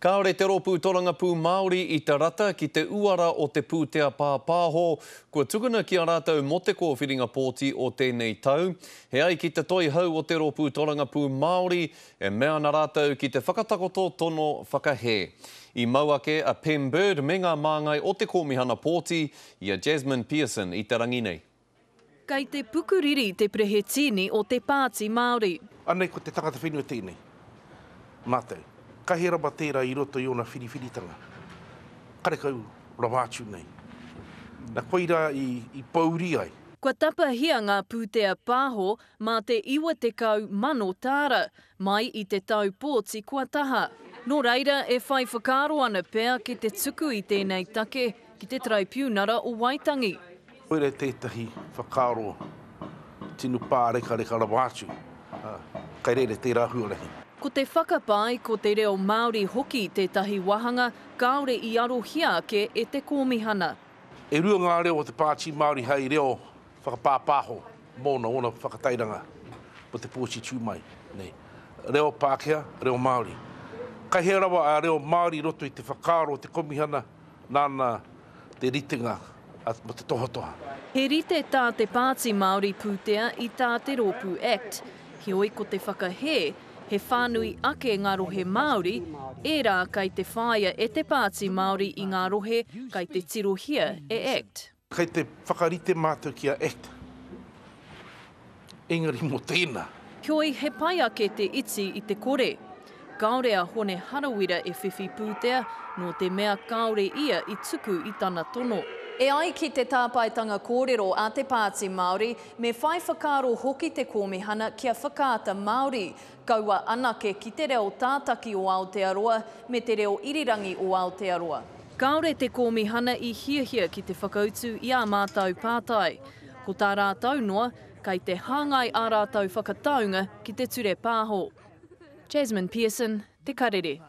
Kāore te Rōpū Torangapū Māori i te rata ki te uara o te pūtea pāpāho kua tukuna ki a rātou mō te kōwhiringa pōti o tēnei tau. He ai ki te toihau o te Rōpū Torangapū Māori, e mea ana rātou ki te whakatakoto tono whakahē. I mau ake a Pem Bird me ngā māngai o te Kōmihana Pōti i a Jasmine Pearson i te rangi nei. Kei te pukuriri te Perehetīni o te Pāti Māori. Anei ko te tangata whenua tēnei. Mātou. Kahe rawa tērā i roto i ōna whiriwhiritanga. Karekau rawa atu nei. Na koirā i pōuri ai. Kua tapahia ngā pūtea pāho mā te 90 mano tāra, mai i te tau pōti kua taha. Nō reira, e whai whakaaro ana pea ki te tuku i tēnei take ki te Taraipiunara o Waitangi. Koira tētahi whakaaro tino pārekareka rawa atu, kai reira tērā huarahi. Ko te whakapae ko te reo Māori hoki tētahi wāhanga kāore i arohia ake e te Kōmihana. E rua ngā reo o te Pāti Māori hai reo whakapāpāho mōna, ōna whakatairanga mō te pōti tū mai nei. Reo Pākehā, reo Māori. Kai hea rawa a reo Māori i roto i te whakaaro o te Komihana nāna te ritenga mō te tohatoha. He rite tā te Pāti Māori pūtea i tā te rōpū act, heoi ko te whakahē, he whānui ake ngā rohe Māori, ērā kai te whāia e te Pāti Māori i ngā rohe kai te tirohia e act. Kei te whakarite mātou ki a act, engari mō tēnā. Heoi, he pai ake te iti i te kore. Kāore a Hone Harawira e whiwhi pūtea, nō te mea kāore ia i tuku i tana tono. E ai ki te tāpaetanga kōrero a te Pāti Māori, me whai whakaaro hoki te Kōmihana ki a Whakaata Māori, kaua anake ki te reo tātaki o Aotearoa me te reo irirangi o Aotearoa. Kāore te Kōmihana i hiahia ki te whakautu i ā mātau pātai. Ko tā rātau noa, kei te hāngai ā rātau whakataunga ki te ture pāho. Jasmine Pearson, Te Karere.